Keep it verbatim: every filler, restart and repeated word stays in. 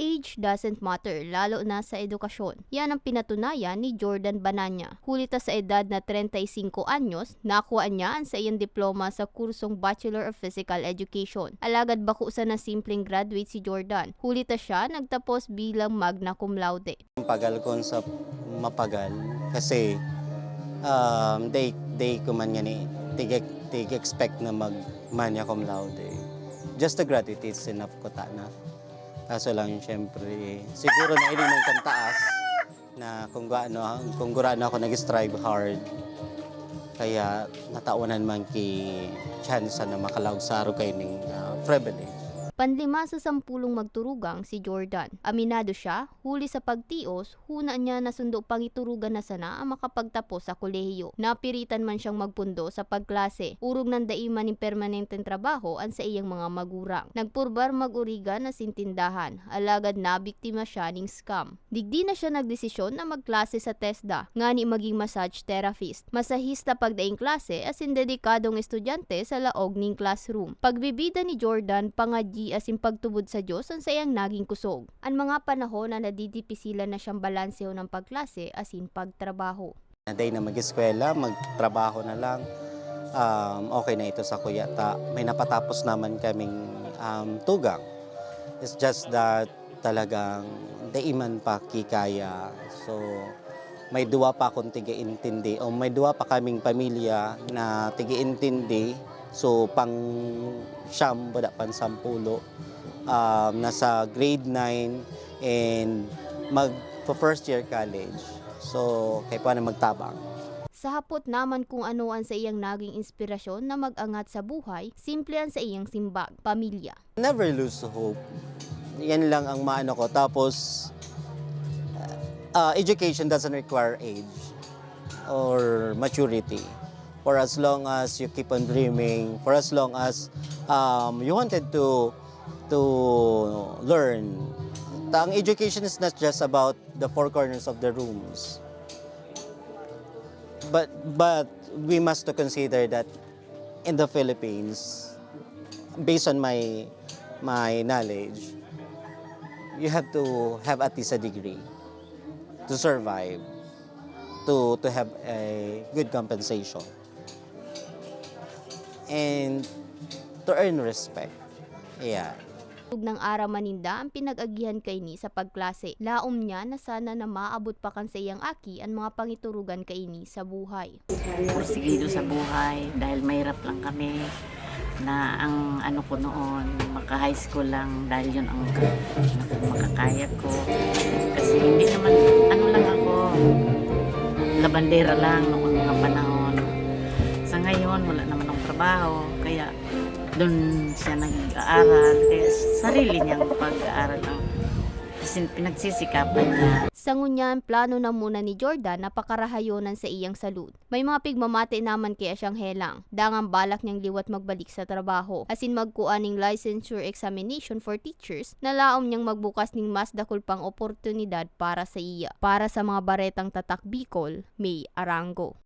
Age doesn't matter, lalo na sa edukasyon. Yan ang pinatunayan ni Jordan Bananya. Huli ta sa edad na treinta y cinco anyos, nakuha niya an saiyang diploma sa kursong Bachelor of Physical Education. Alagad bako sana simpleng graduate si Jordan. Huli ta siya nagtapos bilang magna cum laude. Mapagal kun sa mapagal kasi um, they they kuman nga ni tig tig-expect na mag magna cum laude. Just to graduate is enough ko ta na. Kaso lang, syempre, siguro na ining man kan taas na kung gaano, kung gurano ako nag-strive hard, kaya natawanan man ki chance na makalaog sa arog kaining ah, privilege. Panlima sa sampulong magturugang si Jordan. Aminado siya, huli sa pagtios, huna niya na sundo pangiturugan na sana ang makapagtapos sa kolehiyo. Napiritan man siyang magpundo sa pagklase, orog nang dai man nin permanenteng trabaho an saiyang mga magurang. Nagpurbar mag-origan asin tindahan, alagad nabiktima siya ning scam. Digdi na siya nagdesisyon na magklase sa TESDA, ngani maging massage therapist, masahista pagdaing klase asin dedikadong estudyante sa laog ning classroom. Pagbibida ni Jordan, pangadyi asin pagtubod sa Dios an saiyang naging kusog. An mga panahon na nadidipisilan na siyang balansehon an pagklase asin pagtrabaho. Naday na mag-eskwela, magtrabaho na lang. Um, okay na ito sa kuya ta. May napatapos naman kaming um, tugang. It's just that talagang daiman pa kikaya. So, may duwa pa akong tigaintindi o may duwa pa kaming pamilya na tigaintindi. So, pang siyam, wala pang sampulo. Um, nasa grade nine and mag first year college. So, kay pa na magtabang. Sa hapot naman kung ano an saiyang naging inspirasyon na mag-angat sa buhay, simple an saiyang simbag, pamilya. Never lose hope. Yan lang ang maano ko. Tapos, uh, education doesn't require age or maturity. For as long as you keep on dreaming, for as long as um, you wanted to to learn, ang education is not just about the four corners of the rooms. But but we must to consider that in the Philippines, based on my my knowledge, you have to have at least a degree to survive, to to have a good compensation, and to earn respect. Yeah. Ug nang aram man ninda an pinag-agihan kaini sa pagklase, laom niya na sana na maabot pa kan saiyang aki an mga pangiturugan kaini sa buhay. Porsigido sa buhay dahil mahirap lang kami na ang ano ko noon, maka-high school lang dahil yun ang makakaya ko. Kasi hindi naman, ano lang ako, labandera lang noong mga panahon. Sa ngayon, wala naman akong trabaho, kaya doon siya nag-aaral, kaya sarili niyang pag-aaral ang sin- pinagsisikapan niya. Sa ngunyan, plano na muna ni Jordan na pakarahayon an saiyang salud. May mga pigmamati naman kaya siyang helang, dangan balak niyang liwat magbalik sa trabaho, asin magkua ning licensure examination for teachers na laom niyang magbukas ning mas dakul pang oportunidad para sa iya. Para sa mga baretang Tatak Bicol, May Arango.